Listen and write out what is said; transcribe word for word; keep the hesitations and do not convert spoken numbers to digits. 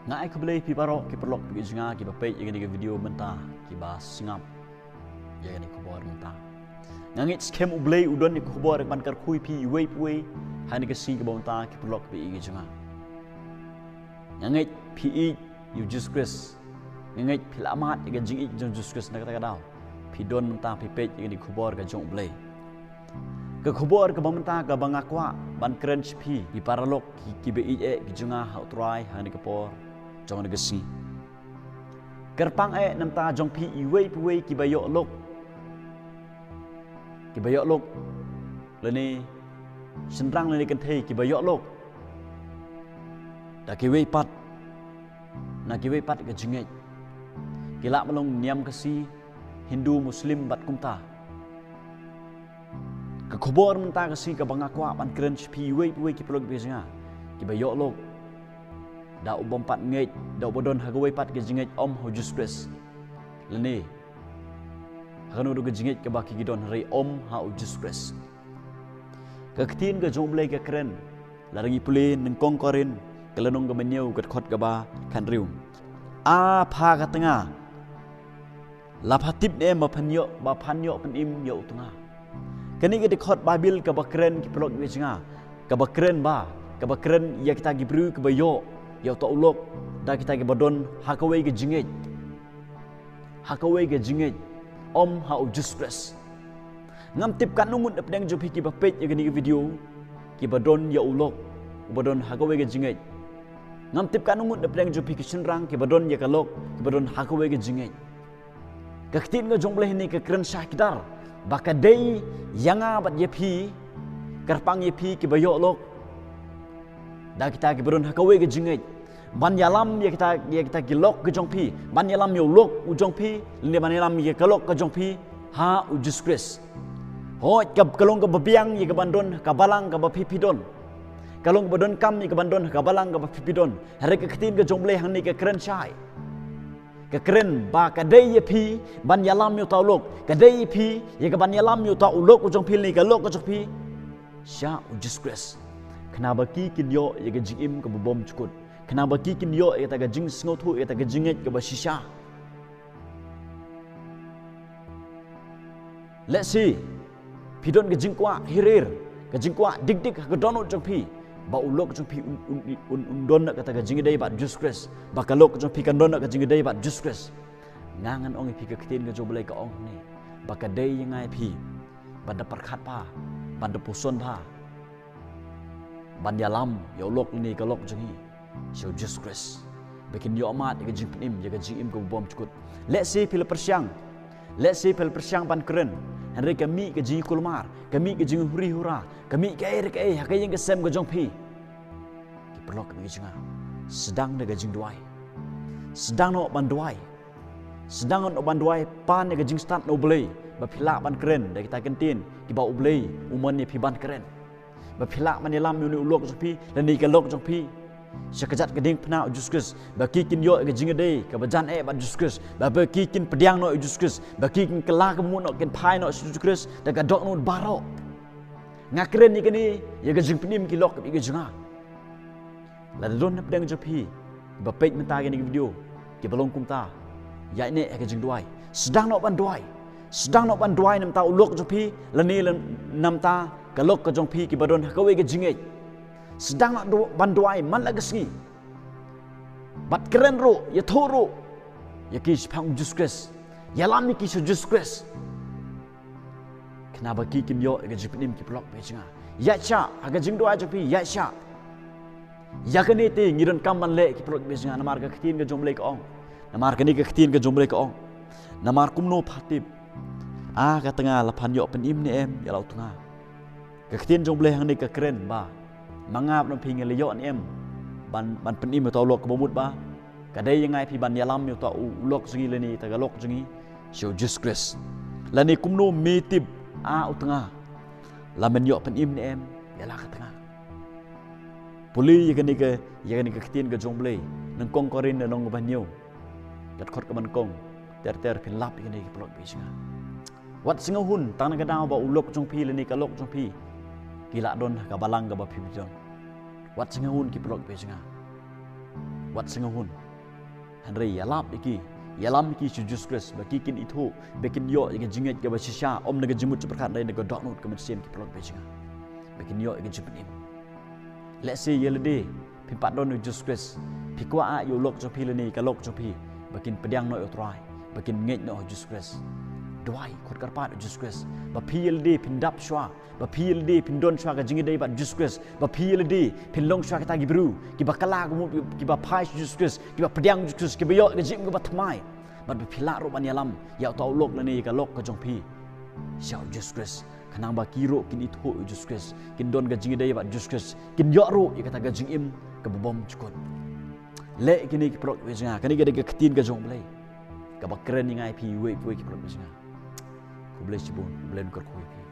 Nga ai khublei phi baroh ki paralok ki jnga kiba peit ïa kane ka video mynta, kiba sngap ïa kane ka khubor mynta. Nga ngeit skhem U Blei u don ïa ka khubor ban kyrkhu ïa phi iwei pa iwei ha kane ka sngi kaba mynta, ki paralok ki jnga. Nga ngeit phi ïeit ïa u Jisu Khrist. Nga ngeit phi la mad ïa ka jingïeit jong u Jisu Khrist. Na kata ka daw phi don mynta phi peit ïa kane ka khubor ka jong U Blei. Ka khubor kaba mynta kaba nga kwah ban kren sha phi, ki paralok ki, kiba ïeit eh ki jnga ha U Trai ha kane ka por jong kane ka sngi. Kyrpang eh na ka bynta jong phi iwei pa iwei kiba ïoh lok, kiba ïoh lok, lane shynrang lane kynthei kiba ïoh lok da kiwei pat, na kiwei pat ka jingngeit, ki lah ban long niam Khasi, Hindu, Muslim bad kumta. Ka khubor mynta ka sngi kaba nga kwah ban kren sha phi iwei pa iwei ki paralok ki jnga, kiba ïoh lok da u bym pat ngeit, da uba don ha kawei pat ka jingngeit ym ha u Jisu Khrist, lane ha kano ruh ka jingngeit kaba ki, ki don, hynrei ym ha u Jisu Khrist. Ka ktien ka jong U Blei ka kren, lada ngi pule nyngkong Korinth ka lynnong kaba hynñiew ka dkhot kaba khathynriew: A pha ka tnga, la pha tip ne em ba phan ïoh, ba phan ïoh pynim ïa u tnga? Kane ka dkhot Baibl kaba kren, ki paralok ki jnga, kaba kren ba, kaba kren ïa kita ki briew kiba ïoh ïa uta u lok da kita kiba don ha kawei ka jingngeit, ha kawei ka jingngeit, ym ha u Jisu Khrist. Ngam tip katno ngut na pdeng jong phi kiba peit ïa kane ka video kiba don ïa u lok uba don ha kawei ka jingngeit. Ngam tip katno ngut na pdeng jong phi ki shynrang kiba don ïa ka lok kiba don ha kawei ka jingngeit. Ka ktien ka jong U Blei hangne ka kren shai kdar ba ka dei ïa nga bad ïa phi, kyrpang ïa phi kiba ïoh lok da kita kiba don ha kawei ka jingngeit, ban ïalam ïa kita, ïa kita ki lok ki jong phi, ban ïalam ïa u lok u jong phi, lane ban ïalam ïa ka lok ka jong phi ha u Jisu Khrist. Hooid, ka, ka long kaba biang ïa kaban don ha ka balang kaba phi phi don. Ka long kaba donkam ïa kaban don ha ka balang kaba phi phi don. Hynrei ka ktien ka jong U Blei hangne ka kren shai, ka kren ba ka dei ïa phi ban ïalam ïa uta u lok, ka dei ïa phi ïa kaban ïalam ïa uta u lok u jong phi lane ka lok ka jong phi sha u Jisu Khrist, khnang ba ki kin ïoh ïa ka jingim kaba bymjukut, khnang ba ki kin ïoh ïa kata ka jingsngewthuh, ïa kata ka jingngeit kaba shisha. Lehse phi don ka jingkwah hir hir, ka jingkwah dik dik ha ka dohnud jong phi ba u lok jong phi un, un, un, un don na kata ka jingïadei bad Jisu Khrist, ba ka lok jong phi kan don na ka jingïadei bad Jisu Khrist. Nga ngan ong ïa phi, ka ktien ka jong U Blei ka ong hangne ba ka dei ïa nga ïa phi ban da pyrkhat bha, ban da puson bha, ban ïalam ïa u lok lane ka lok jong ngi sha u Jisu Khrist, ba kin ïoh mad ïa ka jingpynim, ïa ka jingim kaba bymjukut. Lehse phi la pyrshang, lehse phi la pyrshang ban kren, hynrei ka mih ka jingkulmar, ka mih ka jinghuri hura, ka mih kaei re kaei ha ka ïing ka sem ka jong phi. Ki paralok ki jnga, sdang da ka jingduwai. Sdang noh ban duwai. Sdang noh ban duwai, pan ïa ka jingstad na U Blei ba phi lah ban kren da kita ki ktien kiba U Blei u mon ïa phi ban kren, ba phi lah ban ïalam ïa une u lok jong phi lane ka lok jong phi sha ka jait ka diengphna u Jisu Khrist, ba ki kin ïoh ïa ka jingïadei kaba jan eh bad Jisu Khrist, ba, ba ki kin pdiang noh ïa u Jisu Khrist, ba ki kin kylla ka bamut noh, kin phai noh sha u Jisu Khrist da ka dohnud baroh. Nga kren ïa kane ïa ka jingpynim, ki lok ki jnga. Lada don na pdeng jong phi kiba peit mynta kane ka video kiba long kumta, ïaineh ha ka jingduwai. Sdang noh ban duwai. Sdang noh ban duwai na ka bynta u lok jong phi lane na ka bynta ka lok ka jong phi kiba don ha kawei ka jingngeit. Sdang noh du-, ban duwai man la ka sngi. Bad kren ruh, ïathuh ruh ïa ki shaphang u Jisu Khrist. Ïalam ïa ki sha u Jisu Khrist, khnang ba ki kin ïoh ïa ka jingpynim, ki paralok ki jnga. Ïaishah ha ka jingduwai jong phi, ïaishah. Ïa kane te ngi donkam ban leh, ki paralok ki jnga, namar ka ktien ka jong U Blei ka ong, namar kane ka ktien ka jong U Blei ka ong, namar kumno pha tip, a ka tnga, la phan ïoh pynim ne em ïa la u tnga? Ka ktien jong U Blei hangne ka kren ba ma nga bad ma phi ngi la ïoh ne em ban, ban pynim ïa uta u lok kaba mut ba? Ka dei ïa nga ïa phi ban ïalam ïa uta u, u lok jong ngi lane ïa uta ka lok jong ngi sha u Jisu Khrist. Lane kumno me tip, a u tnga, la men ïoh pynim ne em ïa la ka tnga? Pule ïa kane ka, ïa kane ka ktien ka jong U Blei, nyngkong Korinth lynnong kaba hynñiew, ka dkhot kaba nyngkong ter ter, phin lap ïa kane, ki paralok ki jnga. Wat sngewhun tang na ka daw ba u lok jong phi lane ka lok jong phi ki la don ha ka balang kaba phi phi don. Wat sngewhun, ki paralok ki jnga. wat sngewhun. Hynrei ïalap ïa ki, ïalam ïa ki sha u Jisu Khrist, ba ki kin ithuh, ba kin ïoh ïa ka jingngeit kaba shisha, ym na ka jingmut jingpyrkhat, hynrei na ka dohnud ka mynsiem, ki paralok kiba jong nga. Ba kin ïoh ïa ka jingpynim. Lehse ïa lade phi pat don ïa u Jisu Khrist, phi kwah ïa u lok jong phi lane ka lok jong phi ba kin pdiang noh ïa u Trai, ba kin ngeit noh ha u Jisu Khrist. Duwai, khot kyrpad ïa u Jisu Khrist ba phi ïa lade phin dap shuwa, ba phi ïa lade phin don shuwa ka jingïadei bad u Jisu Khrist, ba phi ïa lade phin long shuwa kita ki briew kiba kylla ka mut, kiba phai sha u Jisu Khrist, kiba pdiang ïa u Jisu Khrist, kiba ïoh ïa ka jingim kaba thymmai. Bad ba phi lah ruh ban ïalam ïa uta u lok lane ïa ka lok ka jong phi sha u Jisu Khrist, khnang ba ki ruh kin ithuh ïa u Jisu Khrist, kin don ka jingïadei bad u Jisu Khrist, kin ïoh ruh ïa kata ka jingim kaba bymjukut. Leh kine, ki paralok kiba jong nga, kane ka dei ka ktien ka jong U Blei kaba kren ïa ngi, ïa phi uwei pa uwei, ki paralok kiba jong nga. Khublei shibun, U Blei un kyrkhu ïa phi.